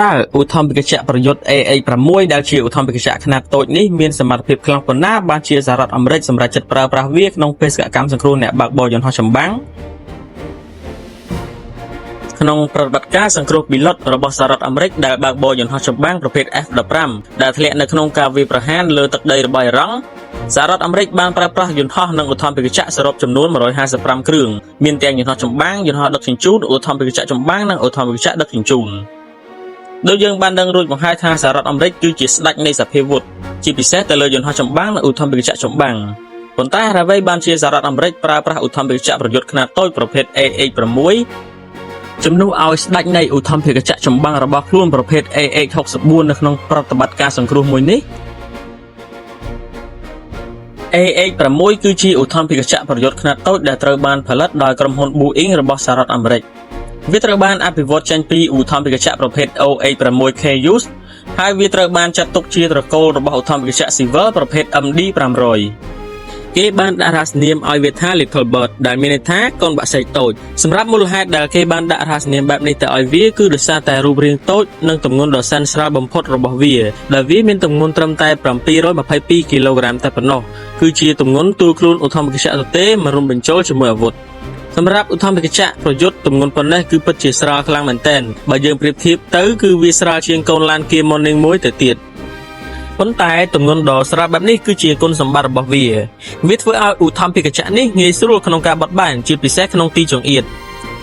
តើឧទ្ធម្ភាគចក្រប្រយុទ្ធ AH6 ដែលជាឧទ្ធម្ភាគចក្រខ្នាតតូចនេះមានសមត្ថភាពខ្លាំងប៉ុណ្ណាបានជាសហរដ្ឋអាមេរិកសម្រេចចិត្តប្រើប្រាស់វាក្នុងបេសកកម្មសង្គ្រោះអ្នកបើកបរយន្តហោះចម្បាំងក្នុងប្រតិបត្តិការសង្គ្រោះពីលុតរបស់សហរដ្ឋអាមេរិកដែលបើកបរយន្តហោះចម្បាំងប្រភេទ F-15 ដែលធ្លាក់នៅក្នុងការវាយប្រហារលើទឹកដីរបស់អ៊ីរ៉ង់សហរដ្ឋអាមេរិកបានប្រើប្រាស់យន្តហោះនិងឧទ្ធម្ភាគចក្រសរុបចំនួន155គ្រឿងមានទាំងយន្តហោះចម្បាំងយន្តហោះដឹកជញ្ជូនឧទ្ធម្ភាគចក្រចម្បាំងនិងឧទ្ធម្ភាគចក្រដឹកជញ្ជូន ដូចយើងបានដឹងរួចមកហើយថាសហរដ្ឋអាមេរិកគឺជាស្ដេចនៃសភាវុធជាពិសេសទៅលើយន្តហោះចម្បាំងនិងឧទ្ធម្ភាគចក្រចម្បាំងប៉ុន្តែអ្វីបានជាសហរដ្ឋអាមេរិកប្រើប្រាស់ឧទ្ធម្ភាគចក្រប្រយុទ្ធខ្នាតតូចប្រភេទ AH6 ជំនួសឲ្យស្ដេចនៃឧទ្ធម្ភាគចក្រចម្បាំងរបស់ខ្លួនប្រភេទ AH64 នៅក្នុងប្រតិបត្តិការសង្គ្រោះមួយនេះ AH6 គឺជាឧទ្ធម្ភាគចក្រប្រយុទ្ធខ្នាតតូចដែលត្រូវបានផលិតដោយក្រុមហ៊ុន Boeing របស់សហរដ្ឋអាមេរិកវាត្រូវបានអភិវឌ្ឍចេញពីឧទ្ធម្ភាគចក្រប្រភេទ OH6 KU ហើយវាត្រូវបានចាត់ទុកជាត្រកូលរបស់ឧទ្ធម្ភាគចក្រស៊ីវិលប្រភេទ MD 500គេបានដាក់រហស្សនាមឲ្យវាថា Little Bird ដែលមានន័យថាកូនបក្សីតូចសម្រាប់មូលហេតុដែលគេបានដាក់រហស្សនាមបែបនេះទៅឲ្យវាគឺដោយសារតែរូបរាងតូចនិងទម្ងន់ដ៏សែនស្រាលបំផុតរបស់វាដែលវាមានទម្ងន់ត្រឹមតែ722គីឡូក្រាមតែប៉ុណ្ណោះគឺជាទម្ងន់ទូលខ្លួនឧទ្ធម្ភាគចក្រទទេមិនរួមបញ្ចូលជាមួយអាវុធសម្រាប់ឧទ្ធម្ភាគចក្រប្រយុទ្ធទម្ងន់ប៉ុណ្ណេះគឺពិតជាស្រាលខ្លាំងមែនទែនបើយើងប្រៀបធៀបទៅគឺវាស្រាលជាងកូនឡាន Kia Morning មួយទៅទៀតប៉ុន្តែទម្ងន់ដ៏ស្រាលបែបនេះគឺជាគុណសម្បត្តិរបស់វាវាធ្វើឲ្យឧទ្ធម្ភាគចក្រនេះងាយស្រួលក្នុងការបត់បែនជាពិសេសក្នុងទីចង្អៀត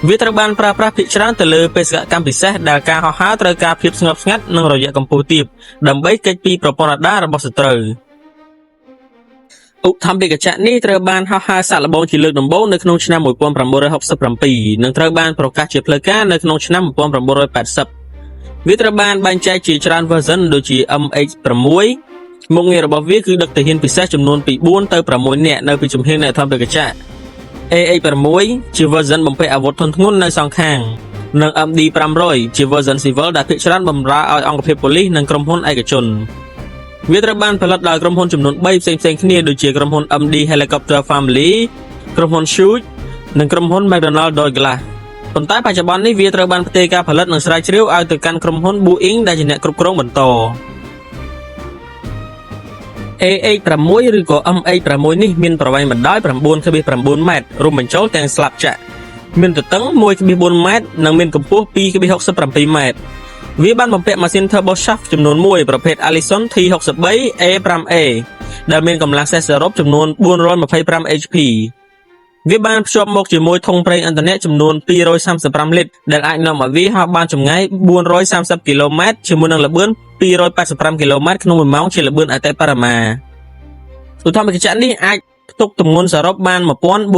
វាត្រូវបានប្រើប្រាស់ភាគច្រើនទៅលើបេសកកម្មពិសេសដែលការហោះហើរត្រូវការភាពស្ងប់ស្ងាត់និងរយៈកម្ពស់ទាបដើម្បីគេចពីប្រព័ន្ធរ៉ាដារបស់សត្រូវឧទ្ធម្ភាគចក្រនេះត្រូវបានហោះហើរសាកល្បងជាលើកដំបូងនៅក្នុងឆ្នាំ1967និងត្រូវបានប្រកាសជាផ្លូវការនៅក្នុងឆ្នាំ1980វាត្រូវបានបែងចែកជាច្រើន version ដូចជា MH6 មុខងាររបស់វាគឺដឹកទាហានពិសេសចំនួនពី4ទៅ6នាក់នៅពីជំហាននៃឧទ្ធម្ភាគចក្រ AH6 ជា version បំពាក់អាវុធធុនធ្ងន់នៅសងខាងនិង MD 500ជា version civil ដែលភាគច្រើនបម្រើឲ្យអង្គភាពប៉ូលីសនិងក្រុមហ៊ុនឯកជនវាត្រូវបានផលិតដោយក្រុមហ៊ុនចំនួន3ផ្សេងៗគ្នាដូចជាក្រុមហ៊ុន MD Helicopter Family ក្រុមហ៊ុន Hughes និងក្រុមហ៊ុន McDonnell Douglas ប៉ុន្តែបច្ចុប្បន្ននេះវាត្រូវបានផ្ទេរការផលិតនិងស្រាវជ្រាវឲ្យទៅកាន់ក្រុមហ៊ុន Boeing ដែលជាអ្នកគ្រប់គ្រងបន្ត AH6 ឬក៏ MH6 នេះមានប្រវែងបណ្ដោយ9.9ម៉ែត្ររួមបញ្ចូលទាំងស្លាបចក្រមានទទឹង1.4ម៉ែត្រនិងមានកម្ពស់2.67ម៉ែត្រវាបានបំពាក់ម៉ាស៊ីន turboshaft ចំនួន1ប្រភេទ Allison T63 A5A ដែលមានកម្លាំងសេះសរុបចំនួន425 HP វាបានភ្ជាប់មកជាមួយធុងប្រេងឥន្ធនៈចំនួន235លីត្រដែលអាចនាំឲ្យវាហោះបានចម្ងាយ430គីឡូម៉ែត្រជាមួយនឹងល្បឿន285គីឡូម៉ែត្រក្នុង1ម៉ោងជាល្បឿនអតិបរមាឧទ្ធម្ភាគចក្រនេះអាចផ្ទុកទម្ងន់សរុបបាន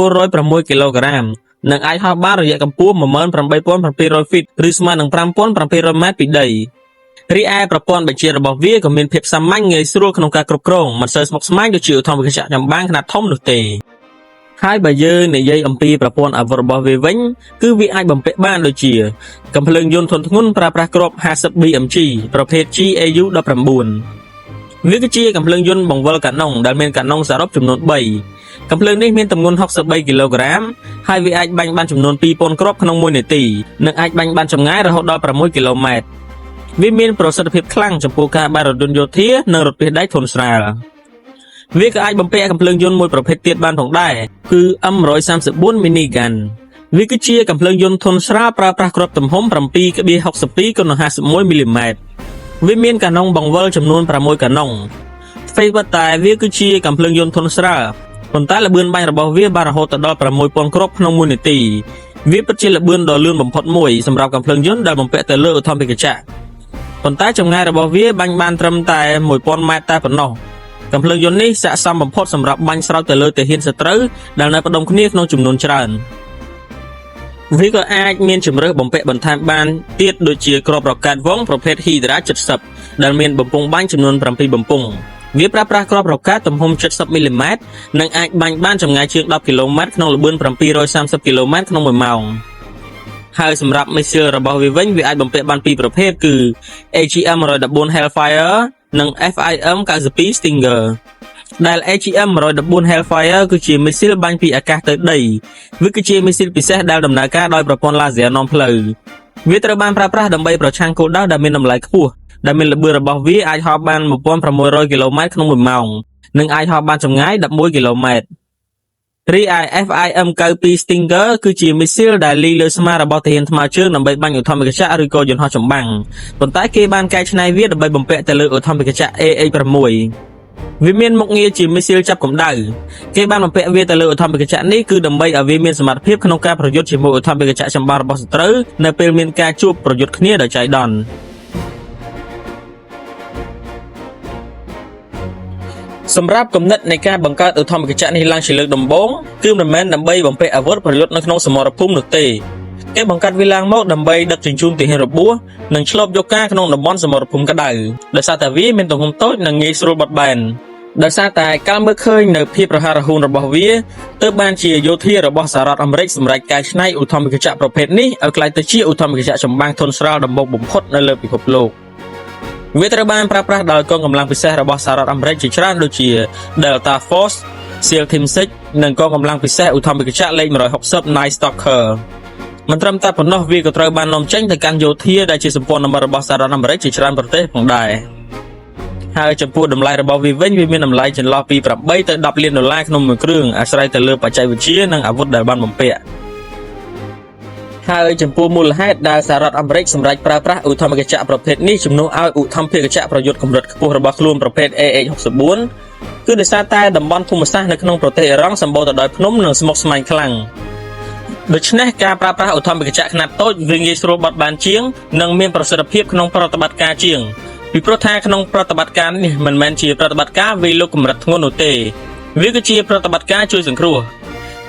1406គីឡូក្រាមនិងអាចហោះបានរយៈកម្ពស់18700ហ្វីតឬស្មើនឹង5700ម៉ែត្រពីដីរីឯប្រព័ន្ធបញ្ជារបស់វាក៏មានភាពសាមញ្ញងាយស្រួលក្នុងការគ្រប់គ្រងមិនសូវស្មុគស្មាញដូចជាឧទ្ធម្ភាគចក្រចម្បាំងខ្នាតធំនោះទេហើយបើយើងនិយាយអំពីប្រព័ន្ធអាវុធរបស់វាវិញគឺវាអាចបំពាក់បានដូចជាកាំភ្លើងយន្តធុនធ្ងន់ប្រើប្រាស់គ្រាប់50 BMG ប្រភេទ GAU 19វាគឺជាកាំភ្លើងយន្តបង្វិលកាណុងដែលមានកាណុងសរុបចំនួន3កាំភ្លើងនេះមានទម្ងន់63គីឡូក្រាមហើយវាអាចបាញ់បានចំនួន2000គ្រាប់ក្នុង1នាទីនិងអាចបាញ់បានចម្ងាយរហូតដល់6គីឡូម៉ែត្រវាមានប្រសិទ្ធភាពខ្លាំងចំពោះការបាញ់រថយន្តយោធានិងរថពាសដែកធុនស្រាលវាក៏អាចបំពាក់កាំភ្លើងយន្តមួយប្រភេទទៀតបានផងដែរគឺ M134 Minigun វាគឺជាកាំភ្លើងយន្តធុនស្រាលប្រើប្រាស់គ្រាប់ទំហំ7.62គុណ51មីលីម៉ែត្រវាមានកាណុងបង្វិលចំនួន6កាណុងអ្វីបើតែវាគឺជាកាំភ្លើងយន្តធុនស្រាលប៉ុន្តែល្បឿនបាញ់របស់វាបានរហូតដល់6000គ្រាប់ក្នុង1នាទីវាពិតជាល្បឿនដ៏លឿនបំផុតមួយសម្រាប់កាំភ្លើងយន្តដែលបំពាក់ទៅលើឧទ្ធម្ភាគចក្រប៉ុន្តែចម្ងាយរបស់វាបាញ់បានត្រឹមតែ1000ម៉ែត្រតែប៉ុណ្ណោះកាំភ្លើងយន្តនេះស័ក្តិសមបំផុតសម្រាប់បាញ់ស្រោចទៅលើទាហានសត្រូវដែលនៅផ្ដុំគ្នាក្នុងចំនួនច្រើនវាក៏អាចមានជម្រើសបំពាក់បន្ថែមបានទៀតដូចជាគ្រាប់រ៉ុកែតវងប្រភេទ Hydra 70ដែលមានបំពង់បាញ់ចំនួន7បំពង់វាប្រើប្រាស់គ្រាប់រ៉ុកែតទំហំ70មីលីម៉ែត្រនិងអាចបាញ់បានចម្ងាយជាង10គីឡូម៉ែត្រក្នុងល្បឿន730គីឡូម៉ែត្រក្នុង1ម៉ោងហើយសម្រាប់មីស៊ីលរបស់វាវិញវាអាចបំពាក់បានពីរប្រភេទគឺ AGM 114 Hellfire និង FIM 92 Stinger ដែល AGM 114 Hellfire គឺជាមីស៊ីលបាញ់ពីអាកាសទៅដីវាគឺជាមីស៊ីលពិសេសដែលដំណើរការដោយប្រព័ន្ធឡាស៊ែរនាំផ្លូវ។ វាត្រូវបានប្រើប្រាស់ដើម្បីប្រឆាំងគោលដៅដែលមានតម្លៃខ្ពស់ដែលមានល្បឿនរបស់វាអាចហោះបាន1600គីឡូម៉ែត្រក្នុងមួយម៉ោងនិងអាចហោះបានចម្ងាយ11គីឡូម៉ែត្ររីឯ FIM-92 Stinger គឺជាមីស៊ីលដែលលីលើស្មារបស់ទាហានថ្មើរជើងដើម្បីបាញ់ឧទ្ធម្ភាគចក្រឬក៏យន្តហោះចម្បាំងប៉ុន្តែគេបានកែច្នៃវាដើម្បីបំពាក់ទៅលើឧទ្ធម្ភាគចក្រ AH6 វាមានមុខងារជាមីស៊ីលចាប់កម្ដៅគេបានបំពាក់វាទៅលើឧទ្ធម្ភាគចក្រនេះគឺដើម្បីឲ្យវាមានសមត្ថភាពក្នុងការប្រយុទ្ធជាមួយឧទ្ធម្ភាគចក្រចម្បាំងរបស់សត្រូវនៅពេលមានការជួបប្រយុទ្ធគ្នាដោយចៃដន្យសម្រាប់គំនិតនៃការបង្កើតឧទ្ធម្ភាគចក្រនេះឡើងជាលើកដំបូងគឺមិនមែនដើម្បីបំពាក់អាវុធប្រយុទ្ធនៅក្នុងសមរភូមិនោះទេគេបង្កើតវាឡើងមកដើម្បីដឹកជញ្ជូនទាហានរបួសនិងឆ្លប់យកការក្នុងតំបន់សមរភូមិក្តៅដោយសារតែវាមានទំហំតូចនិងងាយស្រួលបត់បែនដោយសារតែការមើលឃើញនៅភាពរហ័សរហួនរបស់វាទើបបានជាយោធារបស់សហរដ្ឋអាមេរិកសម្រេចកែច្នៃឧទ្ធម្ភាគចក្រប្រភេទនេះឲ្យក្លាយទៅជាឧទ្ធម្ភាគចក្រចម្បាំងធន់ស្រាលដំបូងបំផុតនៅលើពិភពលោកវាត្រូវបានប្រើប្រាស់ដោយកងកម្លាំងពិសេសរបស់សហរដ្ឋអាមេរិកជាច្រើនដូចជា Delta Force, SEAL Team 6និងកងកម្លាំងពិសេសឧទ្ធម្ភាគចក្រលេខ160 Night Stalker មិនត្រឹមតែប៉ុណ្ណោះវាក៏ត្រូវបាននាំចេញទៅកាន់យោធាដែលជាសម្ព័ន្ធមិត្តរបស់សហរដ្ឋអាមេរិកជាច្រើនប្រទេសផងដែរហើយចំពោះតម្លៃរបស់វាវិញវាមានតម្លៃចន្លោះពី8ទៅ10លានដុល្លារក្នុងមួយគ្រឿងអាស្រ័យទៅលើបច្ចេកវិទ្យានិងអាវុធដែលបានបំពាក់ហើយចំពោះមូលហេតុដែលសហរដ្ឋអាមេរិកសម្រេចប្រើប្រាស់ឧទ្ធម្ភាគចក្រប្រភេទនេះជំនួសឲ្យឧទ្ធម្ភាគចក្រប្រយុទ្ធកម្រិតខ្ពស់របស់ខ្លួនប្រភេទ AH-64 គឺដោយសារតែតំបន់ភូមិសាស្ត្រនៅក្នុងប្រទេសអ៊ីរ៉ង់សម្បូរទៅដោយភ្នំនិងស្មុគស្មាញខ្លាំងដូច្នេះការប្រើប្រាស់ឧទ្ធម្ភាគចក្រខ្នាតតូចវាងាយស្រួលបត់បែនជាងនិងមានប្រសិទ្ធភាពក្នុងប្រតិបត្តិការជាងពីព្រោះថាក្នុងប្រតិបត្តិការនេះមិនមែនជាប្រតិបត្តិការវាយលុកកម្រិតធ្ងន់នោះទេវាគឺជាប្រតិបត្តិការជួយសង្គ្រោះ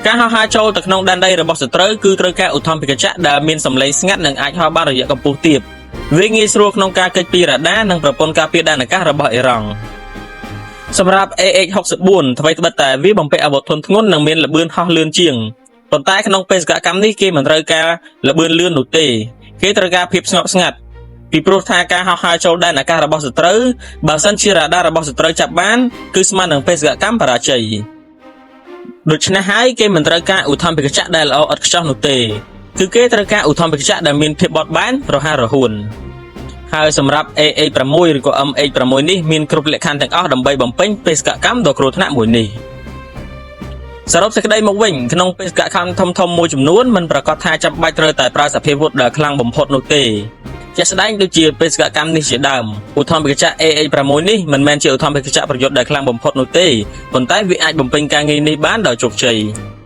ការហោះហើរចូលទៅក្នុងដែនដីរបស់សត្រូវគឺត្រូវការឧទ្ធម្ភាគចក្រដែលមានសម្លេងស្ងាត់និងអាចហោះបានរយៈកម្ពស់ទាបវាងាយស្រួលក្នុងការគេចពីរ៉ាដានិងប្រព័ន្ធការពារដែនអាកាសរបស់អ៊ីរ៉ង់សម្រាប់ AH-64 ថ្វីត្បិតតែវាបំពាក់អាវុធធន់ធ្ងន់និងមានល្បឿនហោះលឿនជាងប៉ុន្តែក្នុងបេសកកម្មនេះគេមិនត្រូវការល្បឿនលឿននោះទេគេត្រូវការភាពស្ងប់ស្ងាត់ពីព្រោះថាការហោះហើរចូលដែនអាកាសរបស់សត្រូវបើសិនជារ៉ាដារបស់សត្រូវចាប់បានគឺស្មើនឹងបេសកកម្មបរាជ័យដូច្នេះហើយគេមិនត្រូវការឧទ្ធម្ភាគចក្រដែលល្អឥតខ្ចោះនោះទេគឺគេត្រូវការឧទ្ធម្ភាគចក្រដែលមានភាពបត់បែនរហ័សរហួនហើយសម្រាប់ AH6 ឬក៏ MH6 នេះមានគ្រប់លក្ខខណ្ឌទាំងអស់ដើម្បីបំពេញបេសកកម្មដ៏គ្រោះថ្នាក់មួយនេះសរុបសេចក្តីមកវិញក្នុងបេសកកម្មធំៗមួយចំនួនមិនប្រាកដថាចាំបាច់ត្រូវតែប្រើសព្វាវុធដែលខ្លាំងបំផុតនោះទេជាក់ស្ដែងដូចជាបេសកកម្មនេះជាដើមឧទ្ធម្ភាគចក្រ AH6 នេះមិនមែនជាឧទ្ធម្ភាគចក្រប្រយុទ្ធដែលខ្លាំងបំផុតនោះទេប៉ុន្តែវាអាចបំពេញការងារនេះបានដោយជោគជ័យ។